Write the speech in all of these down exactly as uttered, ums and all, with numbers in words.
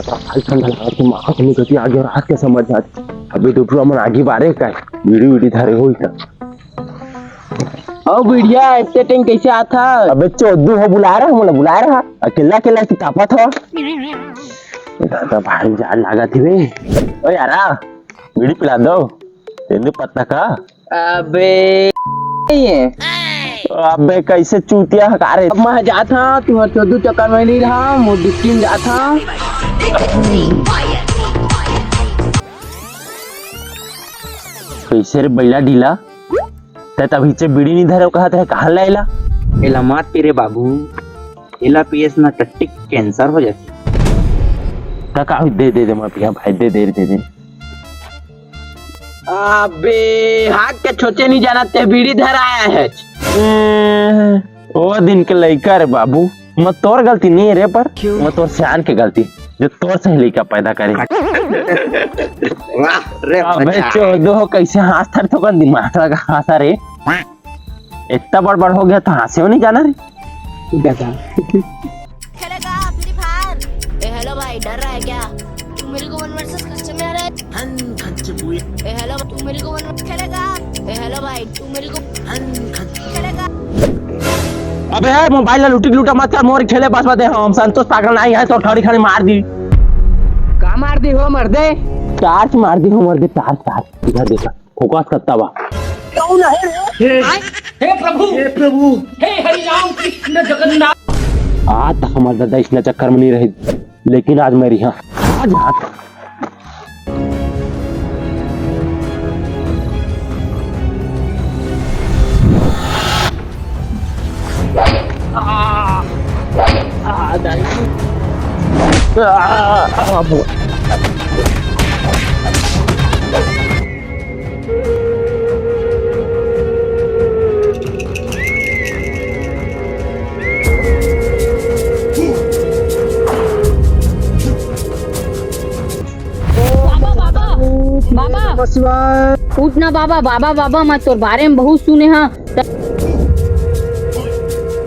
भाई ठंडा लगा, दिमाग में गति आगे और हाथ के समझ जात। अबे डुबरा मन आगे बारे का, बीड़ी बीड़ी धरे होई त। ओ बुढ़िया, इतने टाइम कैसे आत ह? अबे चोदू हो, बुला रहा, मोला बुला रहा। अकेला अकेला की तापत हो। दादा भारी जान लागत ही बे। ओ यारा, बीड़ी पिला दो। तेंदू पत्ता का? अबे ये। अबे कैसे चूतिया हकारे? अब मैं जात हूँ, तुम्हारे चोदू चक्कर में नहीं रहा, मोर डिस्ट्रीम जात हूँ। कैसे रे बैला ढीला? तै तभी से बीड़ी नहीं धरे, कहत रहे, कहाँ लाएला? एला मत पी रे बाबू, एला पियस ना टट्टी कैंसर हो जाती। का, का, दे, दे, दे, मैं पिया भाई, दे, दे, दे, दे। अबे, हाथ के छोचे नहीं जाना, ते बीड़ी धर आया है। ए, ओ दिन के लइका रे बाबू, मैं तोर गलती नहीं है रे, पर क्यों? मैं तोर सियान के गलती, जो तोर सही लइका पैदा करे। वाह रे अबे बच्चा। चोदो हो, कैसे हंसत हस, थोकन दिमाग लगा हंसा रे। इतना बड़ बड़ हो गया तो हंसे हो नहीं जाना रे। खेलेगा फ्री फायर। ए हेलो भाई, डर रहा है क्या? तू मेरे को वन वर्सेस करने आ रहा है? हन खच्चे बुए। ए हेलो, तू मेरे को वन वर्सेस खेलेगा? ए हेलो भाई, तू मेरे को हन खच्चे खेलेगा? अबे यार, मोबाइल ला लुटिक लुटा मत कर, मोर खेले बस बदे हम संतोष पागल नहीं है, तो खड़ी खड़ी मार दी। का मार दी हो मर्दे? टार्च मार दी हो मर्दे, टार्च, टार्च। इधर देखा, फोकस करता बा। कौन है रे? हे, हे प्रभु, हे प्रभु, हे हरि राम कृष्ण जगन्नाथ। आज तक हमार दादा इसने चक्कर में नहीं रही, लेकिन आज मैं रिहा। आज, आज। बाबा, बाबा, बाबा। नमः शिवाय। उठ ना बाबा, बाबा, बाबा, मैं तोर बारे में बहुत सुने हाँ।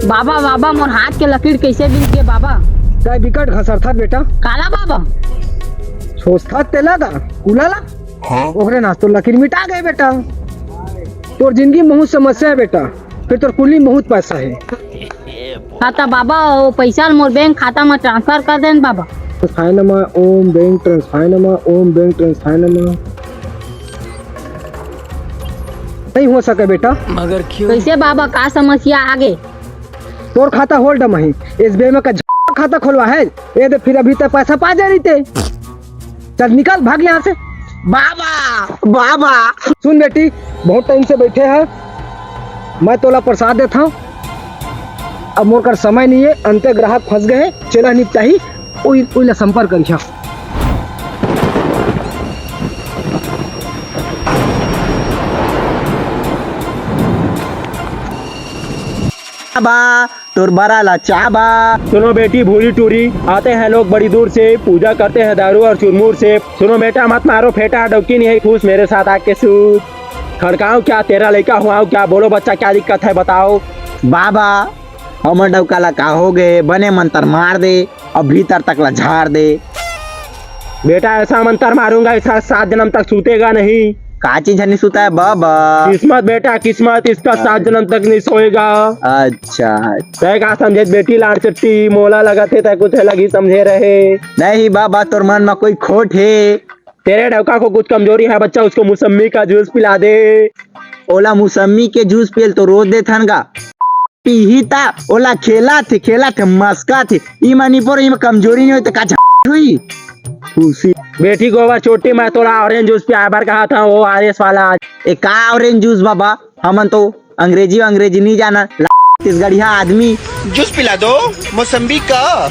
बाबा, बाबा, मोर हाथ के लकीर कैसे बिगड़ गे बाबा? काय बिकट घसरथा बेटा? काला बाबा? सोचथा तेला गा, कुला ला? हाँ? ओकरे नास तोर लकीर मिटा गए बेटा। तोर जिंदगी में बहुत समस्या है बेटा, फिर तोर कुंडली में बहुत पैसा है। हाँ त बाबा, वो पैसा ल मोर बैंक खाता में ट्रांसफर कर देन बाबा। ट्रांसफर नमः ओम बैंक ट्रांसफर नमः ओम बैंक ट्रांसफर नमः। नहीं हो सके बेटा। मगर क्यों? कैसे बाबा, का समस्या आगे? तोर खाता होल्ड में ही, एसबीआई में का झ-, खाता खोलवा है, ये दे फिर अभी तक पैसा पा जा रही थे। चल निकल, भाग यहाँ से। बाबा, बाबा। सुन बेटी, बहुत टाइम से बैठे हैं, मैं तोला प्रसाद देता हूँ। अब मोर कर समय नहीं है, अंते ग्राहक फंस गए हैं, चेला निपटाही, ओई, ओई ला संपर्क करिहा। बाबा, तोर बरा ला चाबा। सुनो बेटी भूरी टूरी, आते हैं लोग बड़ी दूर से, पूजा करते हैं दारू और चुरमुर से। सुनो बेटा, मत मारो फेटा, डौकी नहीं है फूस, मेरे साथ आके सूत। खड़काऊं क्या, तेरा लड़का हुआऊं क्या? बोलो बच्चा, क्या दिक्कत है बताओ। बाबा, हमर डौका ला का हो गए, बने मंतर मार दे। अब भीतर तक ला झाड़ दे। बेटा, ऐसा मंतर मारूंगा, ऐसा सात जन्म तक सूतेगा नहीं। का चीज नहीं सुता है बाबा? किस्मत बेटा, किस्मत, इसका सात जन्म तक नहीं सोएगा। अच्छा। तय का समझे बेटी लाड़ चट्टी, मोला लगा थे तय कुछ अलग ही समझे रहे। नहीं बाबा, तोर मन में कोई खोट है। तेरे डौका को कुछ कमजोरी है बच्चा, उसको मौसमी का जूस पिला दे। ओला मौसमी के जूस पियल तो रोज दे थन गा। पीही ता ओला खेला थे, खेला थे, मस्का थे। ई मनी पर ई में कमजोरी नहीं होई त का झ-, हुई? खुशी। बेटी गोबर चोटी, मैं तोला ऑरेंज जूस पियाए बर कहा था, वो आरएस वाला। ए का ऑरेंज जूस बाबा? हमन तो अंग्रेजी, अंग्रेजी नहीं जाना। ला-, छत्तीसगढ़िया आदमी। जूस पिला दो मौसम्बी का।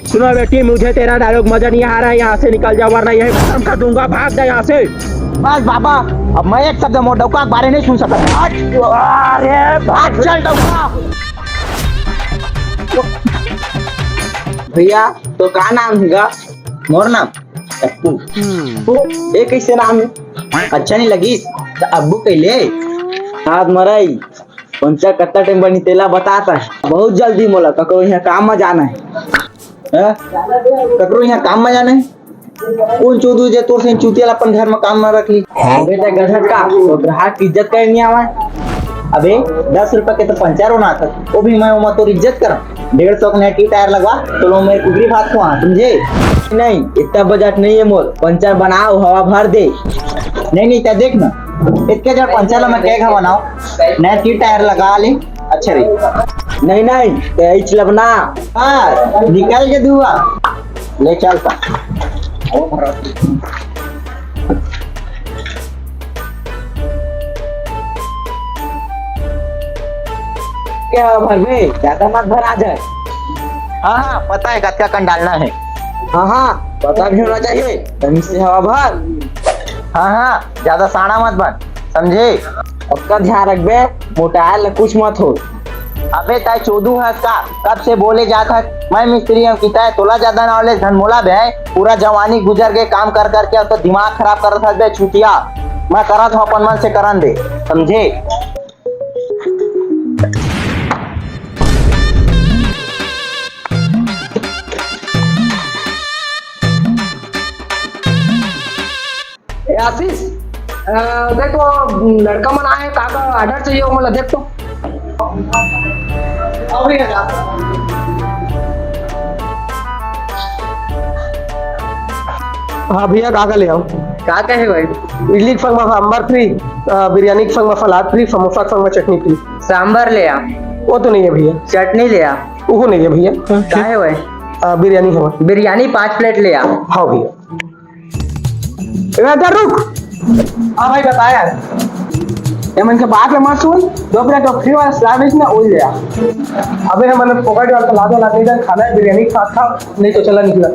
सुनो बेटी, मुझे तेरा डायलॉग मजा नहीं आ रहा है, यहाँ से निकल जा वरना यही खत्म कर दूंगा। भाग जा यहाँ से। बस बाबा, अब मैं एक शब्द मोर डौका के बारे नहीं सुन सकता। भाग, अरे भाग, चल डौका। भैया, तो का नाम हैगा? मोर नाम? अब्बू। ओ, ये कैसे नाम है? अच्छा नहीं लगिस? त अब्बू कहले? हाथ मरई, पंचा कत्ता टाइम बनी तेला बताता है। बहुत जल्दी मोला ककरो यहाँ काम में जाना है। हैं? ककरो यहाँ काम में जाना है? कौन चोदू जे तोर से चूतिया ला अपन घर में काम में रख ली? बेटा गधट का, तो ग्राहक की इज्जत करे नहीं आवा। अबे, दस रुपए के तो पंचर होना था, वो भी मैं ओमा तोर इज्जत करा। डेढ़ सौ के नया टी टायर लगवा, तो लो मैं कुकरी भात खुआ, समझे? नहीं, इतना बजट नहीं है मोर, पंचर बनाओ, हवा भर दे। नहीं, नहीं, क्या देख ना, इतने जड़ पंचर ला मैं कह घवा बनाओ, नया टी टायर लगा ले, अच्छा रही। नहीं, नहीं, ते इच लबना। हाँ, निकल के दुआ। ले चल ता। क्या भर में ज्यादा मत भर आ जाए। हाँ, हाँ, पता है कतका कन डालना है। हाँ, हाँ, पता भी होना चाहिए, ढंग से हवा भर। हाँ, हाँ, ज्यादा साड़ा मत बन, समझे? ओकर ध्यान रखबे, मोटाए ल कुछ मत हो। अबे ताई चोदू हस का? कब से बोले जात हस, मैं मिस्त्री हूँ किता है, तोला ज्यादा नॉलेज धन मोला बे। पूरा जवानी गुजर के काम कर करके अब तो दिमाग खराब करत हस बे चूतिया। मैं करत हूँ अपन मन से करन दे, समझे? ए आशीष, अ, देख वो लड़का मन आए, का का ऑर्डर चाहिए वो मोला देख तो। अभी है। हाँ भैया, का का ले आऊँ? का का है भाई? इडली के संग में सांभर फ्री, अ, बिरयानी के संग में सलाद फ्री, समोसा के संग में चटनी फ्री। सांभर ले आ। वो तो नहीं है भैया। चटनी ले आ। वो नहीं है भैया। का है भाई? अ, बिरयानी है। बिरयानी पाँच प्लेट ले आ। हाँ भैया। ए, इधर रुक। हाँ भाई, बता यार। ये मन के बात में मत सुन, दो मिनट और फ्री वाला सैंडविच ना उड़ गया। अबे हम मन फोकट वाला ला दो, ला दे, इधर खाना है, बिरयानी के साथ खा, नहीं तो चला निकला।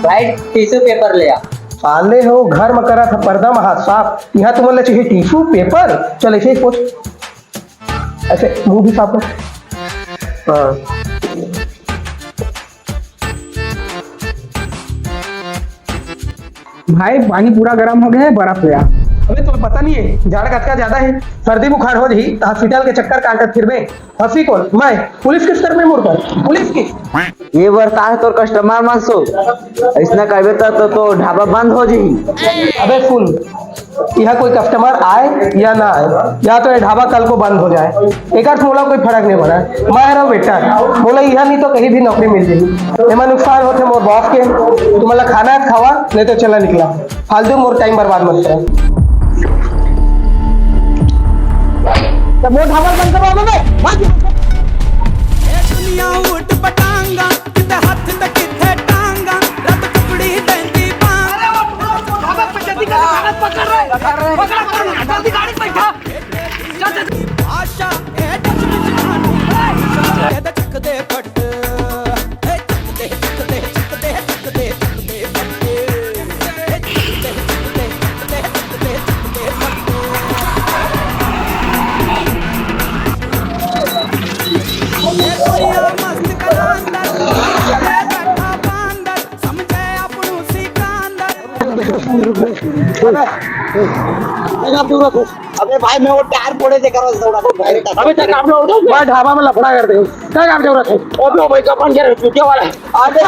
भाई, टिश्यू पेपर ले आ। साले हो, घर में करा था पर्दा में हाथ साफ, यहाँ तुम लोग चाहिए टिश्यू पेपर? चल ऐसे ही पोछ, ऐसे मुंह भी साफ कर। हाँ। भाई, पानी पूरा गर्म हो गया है, बर्फ ले आ। अबे, तुम्हें पता नहीं है, जाड़ा कतका ज्यादा है, सर्दी बुखार हो जाही, तो हॉस्पिटल के चक्कर काटत फिरबे। हंसी कौन? मैं? पुलिस किस कर में मोर पर? पुलिस किस? ये बरसात तोर कस्टमर मन सो, ऐसना करबे तो, तो, तो ढाबा बंद हो जाही। अबे सुन, यहाँ कोई कस्टमर आए या ना आए, या तो ये ढाबा कल को बंद हो जाए, एकर से मोला कोई फर्क नहीं पड़ा। मैं हरव वेटर, मोला यहाँ नहीं तो कहीं भी नौकरी मिल जाएगी। एमा नुकसान होथे मोर बॉस के, तुमन ला खाना खवा, नहीं तो चला निकला, फालतू मोर टाइम बर्बाद मत करा। तो मोर ढाबा बंद करवा दो बे, भाग। ए दुनिया उठ पटांगा, किते हाथ ते किते टांगा, रब टुकड़ी देंदी बांग। अरे वो, वो, वो ढाबा पे जल्दी कर, कागज पकड़ रहे। पकड़ रहे। पकड़, पकड़, जल्दी गाड़ी पे बैठा। चल, चल। आशा, ए, टच, टच, खानू। ए, दे, चक दे, फट। ए, चक दे, चक दे, चक दे, चक दे, चक दे, फट। ए, चक दे, चक दे, चक दे, चक दे, चक दे, फट। ए, दुनिया मस्त कलांदर, ए, बैठा बांदर, समझे अपनू सिकंदर। अबे भाई, मैं वो टायर फोड़े दे करो, दौड़ा दे, भाई। अबे तक आप लोग मैं ढाबा में लफड़ा कर दे, क्या काम जरूरत है? अबे भाई, कपन के चूतिया वाला है। अबे